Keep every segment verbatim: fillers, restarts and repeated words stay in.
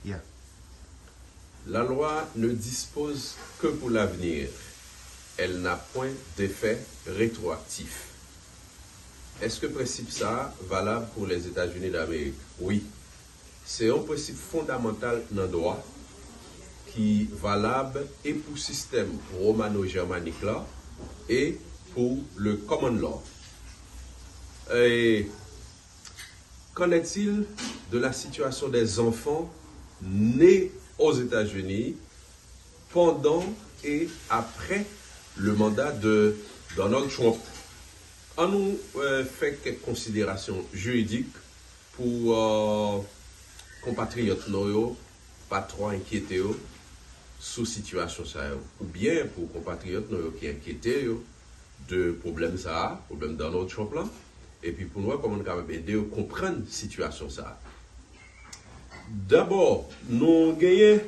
Yeah. La loi ne dispose que pour l'avenir. Elle n'a point d'effet rétroactif. Èske prensip sa a valab pou Lèzetazini Damerik? Wi. Se yon prensip fondamantal nan dwa ki valab e pou sistèm romano-jèmanik la e pou le common law. E qu'en est-il de la situation des enfants nés aux États-Unis pendant et après le mandat de Donald Trump? An nou euh, fè kèk konsiderasyon jiridik pou euh, konpatriyòt nou yo pa twò enkyete yo sou sitiyasyon sa yo, oubyen pou konpatriyòt nou yo ki enkyete yo de pwoblèm sa a, pwoblèm Donald Trump lan, epi pou n wè kòman n kapab ede yo konprann sitiyasyon sa a. Dabò, nou genyen,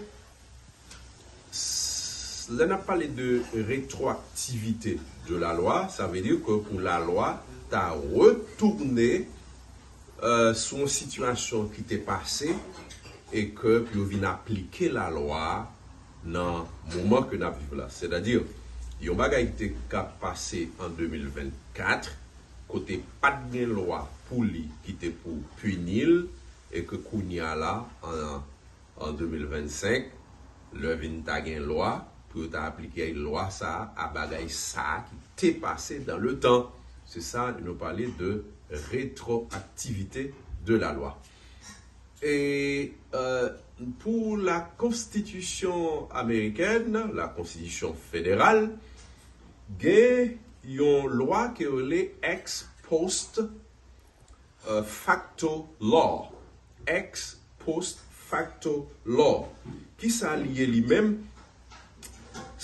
lè n ap pale de rétroactivité de la loi, sa vle di ke pou lalwa ta retounen euh, sou yon sitiyasyon ki te pase e ke pou yo vin aplike lalwa a nan moman ke n ap viv la. Sètadi, yon bagay ki te ka pase an de mil vennkat, kote pa t gen lwa pou li ki te pou pini l, e ke kounye a la, an, an de mil vennsenk, lè vin ta gen lwa, pou yo ta aplike lwa sa a a bagay sa a ki te pase dans le temps. Se sa nou pale de rétroactivité de la loi. E euh, pou la konstitisyon amerikèn, la konstitisyon federal, gen yon lwa ki rele ex post euh, facto law. Ex post facto law. Kisa li ye li menm?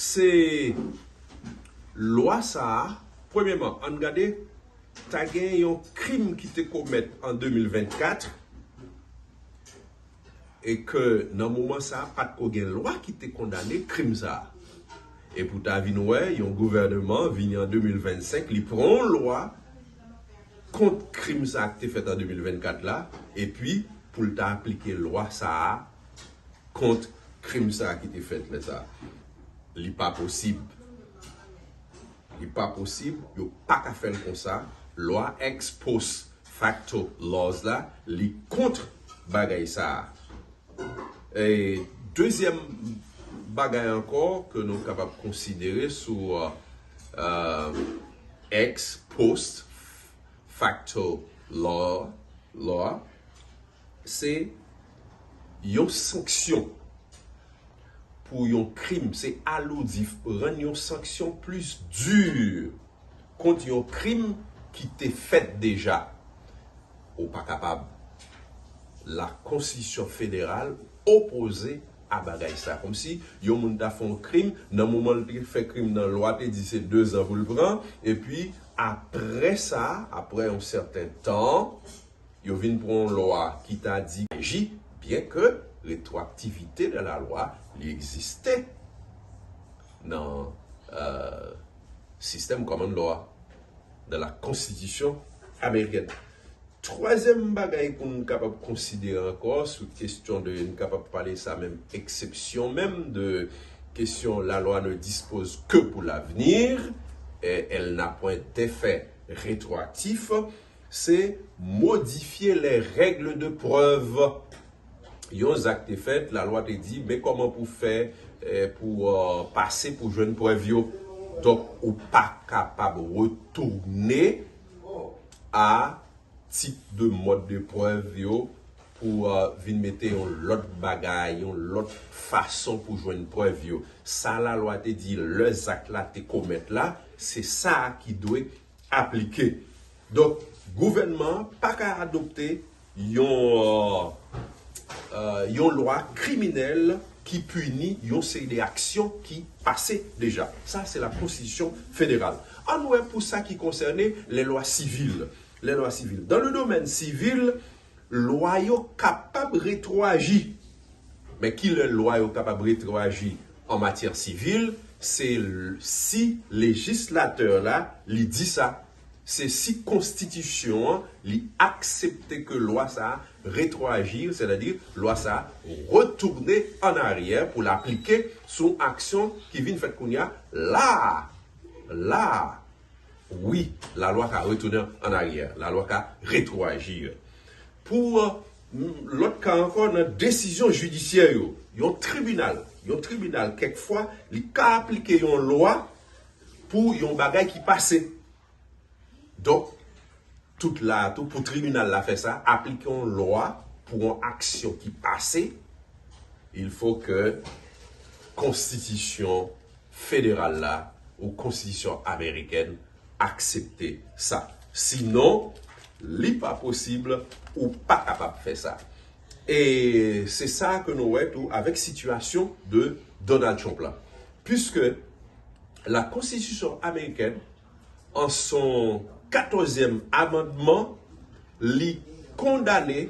Se lwa sa a, premyèman, ann gade, ta gen yon krim ki te komèt an de mil vennkat, e ke nan moman sa a, pa t ko gen lwa ki te kondane krim sa a. E pou ta vin wè, yon gouvèneman vini an de mil vennsenk, li pran yon lwa kont krim sa a ki te fèt an de mil vennkat la, epi pou l ta aplike lwa sa a kont krim sa a ki te fèt lè sa a. Li pa posib. Li pa posib, yo pa ka fè l konsa. Lwa ex post facto laws la, li kont bagay sa a. E dezyèm bagay ankò ke nou kapab konsidere sou euh, ex post facto law, law, se yon sanksyon pou yon krim, se alodif, rann yon sanksyon plis di kont yon krim ki te fèt deja. Ou pa kapab. La konstitisyon federal opoze a bagay sa. Kòmsi yon moun ta fè yon krim, nan moman l te fè krim nan, lwa te di se dezan pou l pran, epi apre sa, apre yon sèten tan, yo vin pran yon lwa ki ta di aji, byen ke retwoaktivite de la lwa li egziste nan euh, sistèm common law, nan la konstitisyon amerikèn. Twazyèm bagay pou n kapab konsidere ankò sou kesyon de, n kapab pale sa menm eksepsyon menm de kesyon la loi ne dispose que pour l'avenir, et elle n'a point d'effet rétroactif, se modifye les règles de preuve. Yon zak te fèt, lalwa te di, men kòman pou fè eh, pou uh, pase pou jwenn prèv yo. Donk, ou pa kapab retounen a tip de mòd de prèv yo pou uh, vin mete yon lòt bagay, yon lòt fason pou jwenn prèv yo. Sa lalwa te di, lè zak la te komèt la, se sa a ki dwe aplike. Donk, gouvènman an pa ka adopte yon, euh, yon lwa kriminèl ki pini yon seri de aksyon ki pase deja. Sa, se la konstitisyon federal. Ann wè pou sa ki konsène lè lwa sivil. Lè lwa sivil. Dan le domèn sivil, lwa yo kapab retwoaji. Men kilè lwa yo kapab retwoaji an matyè sivil? Se si lejislatè la li di sa. Se si konstitisyon an li aksepte ke lwa sa a retroaji, sètadi lwa sa a retounen an aryè pou l aplike sou aksyon ki vin fèt kounye a la a. La a, wi, lalwa ka retounen an aryè, lalwa ka retroaji. Pou lòt ka ankò, nan desizyon jidisyè yo, yon tribinal, yon tribinal kèkfwa li ka aplike yon lwa pou yon bagay ki pase. Donk, tout la tou, pou tribinal la fè sa, aplike yon lwa pou yon aksyon ki pase, il faut que konstitisyon federal la ou konstitisyon amerikèn aksepte sa. Sinon, li pa posib, ou pa kapab fè sa. E se sa ke nou wè tou avèk sitiyasyon de Donald Trump la. Puisque la constitution américaine, en son quatorzième amendement, li kondane,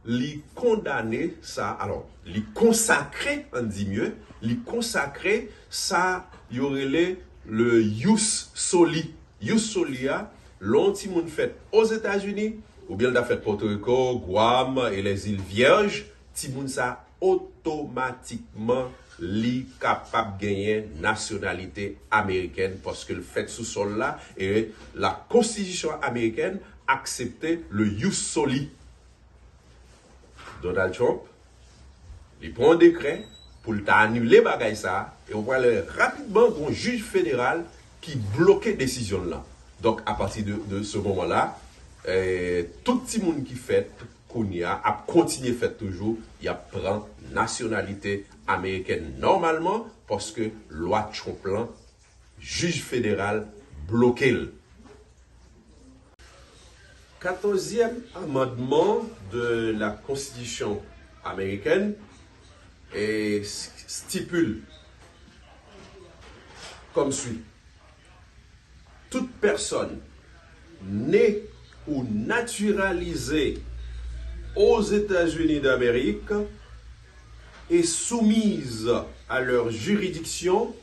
li kondane sa, alò, li konsakre, ann di mye, li konsakre sa yo rele le ius soli. Ius soli a, lè yon timoun fèt Ozetazini, oubyen l ta fèt Pòtoriko, Gwam e lèzil vyèj, timoun sa otomatikman li kapab genyen nasyonalite amerikèn paske l fèt sou sòl la, e la konstitisyon amerikèn aksepte le ius soli. Donald Trump, li pran yon dekrè pou l ta anile bagay sa a, e w pral wè rapidman gon jij federal ki bloke desizyon l lan. Donk, apati de, de se moman la, eh, tout timoun ki fèt kounye a ap kontinye fèt toujou, y ap pran nasyonalite amerikèn nòmalman, paske lwa Trump lan, jij federal bloke l. Quatorzième amendement de la Constitution américaine et stipule comme suit. Toute personne née ou naturalisée aux États-Unis d'Amérique et soumise à leur juridiction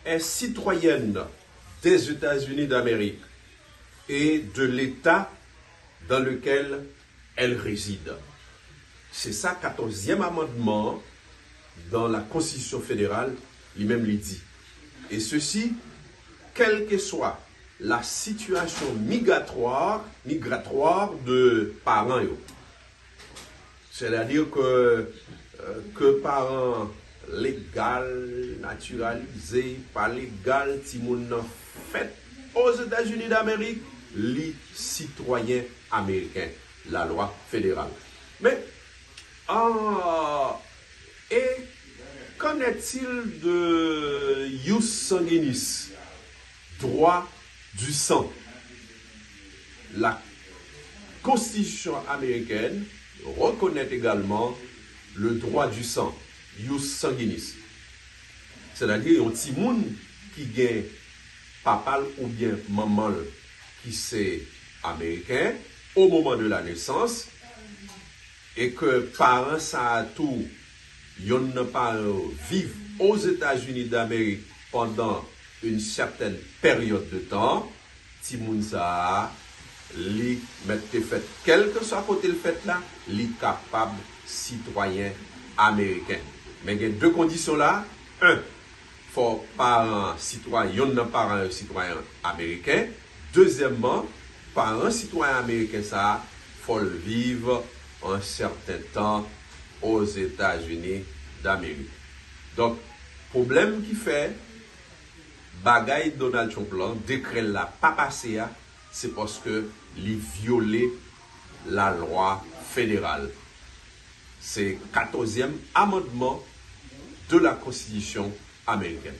est citoyenne des États-Unis d'Amérique et de l'État dans lequel elle réside. Se sa quatorzième amendement dans la Constitution fédérale, li menm li di. Et ceci, quelle que soit la situation migratoire, migratoire de paran yo. Sètadi ke, euh, ke paran legal, natiralize, pa legal, timoun nan fèt Ozetazini Damerik, li sitwayen ameriken, lalwa federal. Men, ah, et qu'en est-il de ius sanguinis, droit du sang? La Constitution américaine reconnaît également le droit du sang, ius sanguinis. Sètadi yon timoun ki gen papa l oubyen manman l ki se ameriken au moment de la naissance, e ke paran sa a tou, yonn nan paran yo viv Ozetazini Damerik pandan une certaine période de temps, timoun sa a, li mèt te fèt kèlkeswa kote l fèt la, li kapab sitwayen ameriken. Men gen de kondisyon la. En, fò paran an sitwayen, yonn nan paran yo sitwayen ameriken. Dezyèmman, paran sitwayen ameriken sa a, fò l viv yon sèten tan Ozetazini Damerik. Donk, pwoblèm ki fè bagay Donald Trump lan, dekrè l la pa pase a, se paske li vyole lalwa federal. Se quatorzième amendement de la Constitution américaine.